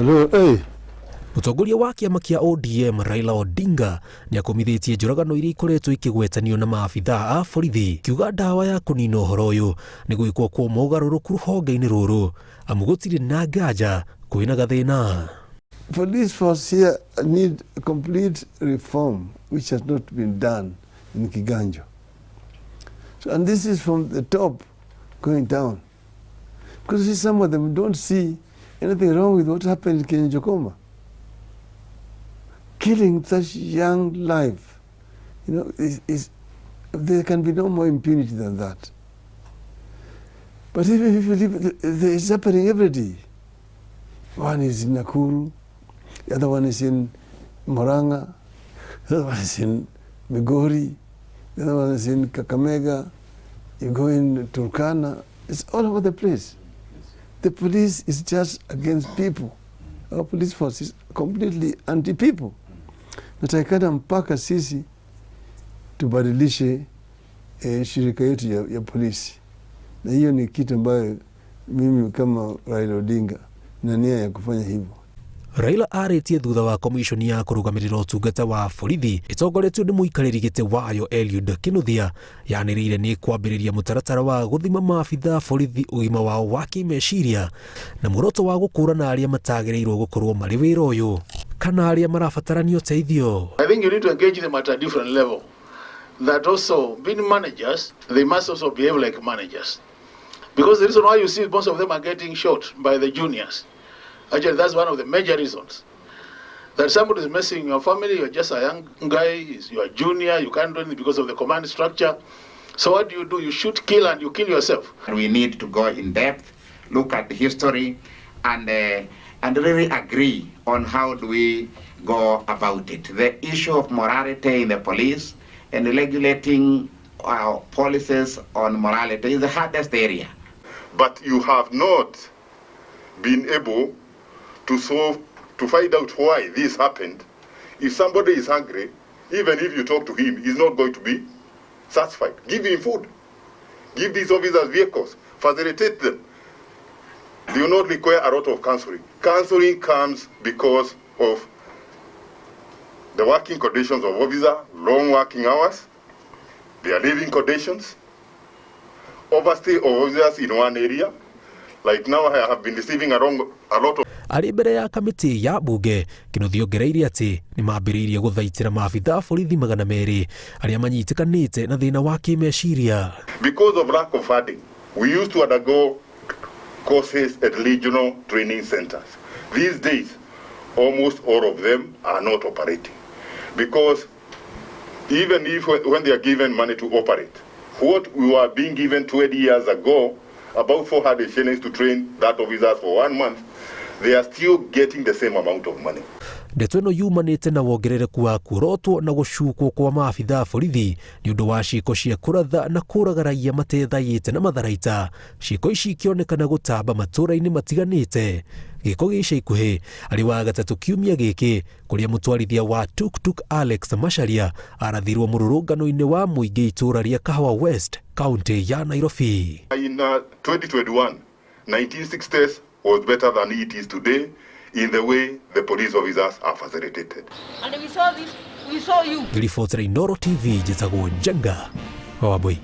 Hello, hey. Mũtongoria wa kĩama kĩa ODM Raila Odinga nĩakũmithĩtie njũragano iria ikoretwo ikĩgwetanio na maabithaa a borithi kiuga ndawa ya kũnina ũhoro ũyũ nĩ gwĩkwo kwa mogarũrũku rũhonge-inĩ rũrũ amu gũtirĩ na nganja kwĩna gathĩna. Police force here need complete reform, which has not been done in Kiganjo. So, and this is from the top going down. Because you see, some of them don't see anything wrong with what happened in Kianjokoma. Killing such young life, there can be no more impunity than that. But even if you leave, it's happening every day. One is in Nakuru, the other one is in Murang'a, the other one is in Migori, the other one is in Kakamega, you go in Turkana, it's all over the place. The police is just against people. Our police force is completely anti-people. Natakikana mpaka sisi tubadilishe shirika yetu ya polisi, na hiyo ni kitu ambayo mimi kama Raila Odinga na nia ya kufanya hivyo. Raila arĩtie thutha wa komishoni ya kũrũgamĩrĩra ũtungata wa borithi ĩtongoretio nĩ mũikarĩri gĩtĩ wayo Eliud Kinuthia yanĩrĩire nĩ kwambĩrĩria mũtaratara wa gũthima maabithaa borithi ũgima wao wa kĩmeciria na muoroto wa gũkũrana arĩa matagĩrĩirwo gũkorwo marĩ wĩra ũyũ kana arĩa marabatarania ũteithio. I think you need to engage them at a different level. That also, being managers, they must also behave like managers. Because the reason why you see most of them are getting shot by the juniors, actually that's one of the major reasons. That somebody is messing your family, you're just a young guy, you are junior, you can't do anything because of the command structure. So what do? You shoot, kill, and you kill yourself. We need to go in depth, look at the history, and really agree on how do we go about it. The issue of morality in the police and regulating our policies on morality is the hardest area. But you have not been able to solve, to find out why this happened. If somebody is hungry, even if you talk to him, he's not going to be satisfied. Give him food. Give these officers vehicles. Facilitate them. They do not require a lot of counseling. Counseling comes because of the working conditions of officer, long working hours, their living conditions, overstay of officers in one area. Like now I have been receiving a lot of Arĩ mbere ya kamĩtĩ ya mbunge, Kinuthia ongereire atĩ nĩ mambĩrĩirie gũthaitĩra maabithaa borithi 200 arĩa manyitĩkanĩte na thĩna wa kĩmeciria. Because of lack of funding, we used to undergo courses at regional training centers. These days, almost all of them are not operating because even if when they are given money to operate, what we were being given 20 years ago, about 400 shillings to train that officers for one month, they are still getting the same amount of money. Ndeto ĩno yumanĩte na wongerereku wa kuorotwo na gũcukwo kwa maabithaa borithi nĩ ũndũ wa ciĩko cia kũratha na kũraga raia matethaĩte na matharaita, ciĩko ici ikĩonekana gũtamba matũũra-inĩ matiganĩte. Gĩko gĩ ica ikuhĩ arĩ wa gatatũ kiumia gĩkĩ kũrĩa mũtwarithia wa tuktuk Alex Macharia arathirwo mũrũrũngano-inĩ wa mũingĩ itũũra rĩa Kahawa West, kaunti ya Nairobi. In 2021, 1960s was better than it is today in the way the police officers are facilitated. And we saw this, we saw you. Ngĩribotera Inooro TV, njĩtagwo Njenga wa Wambui.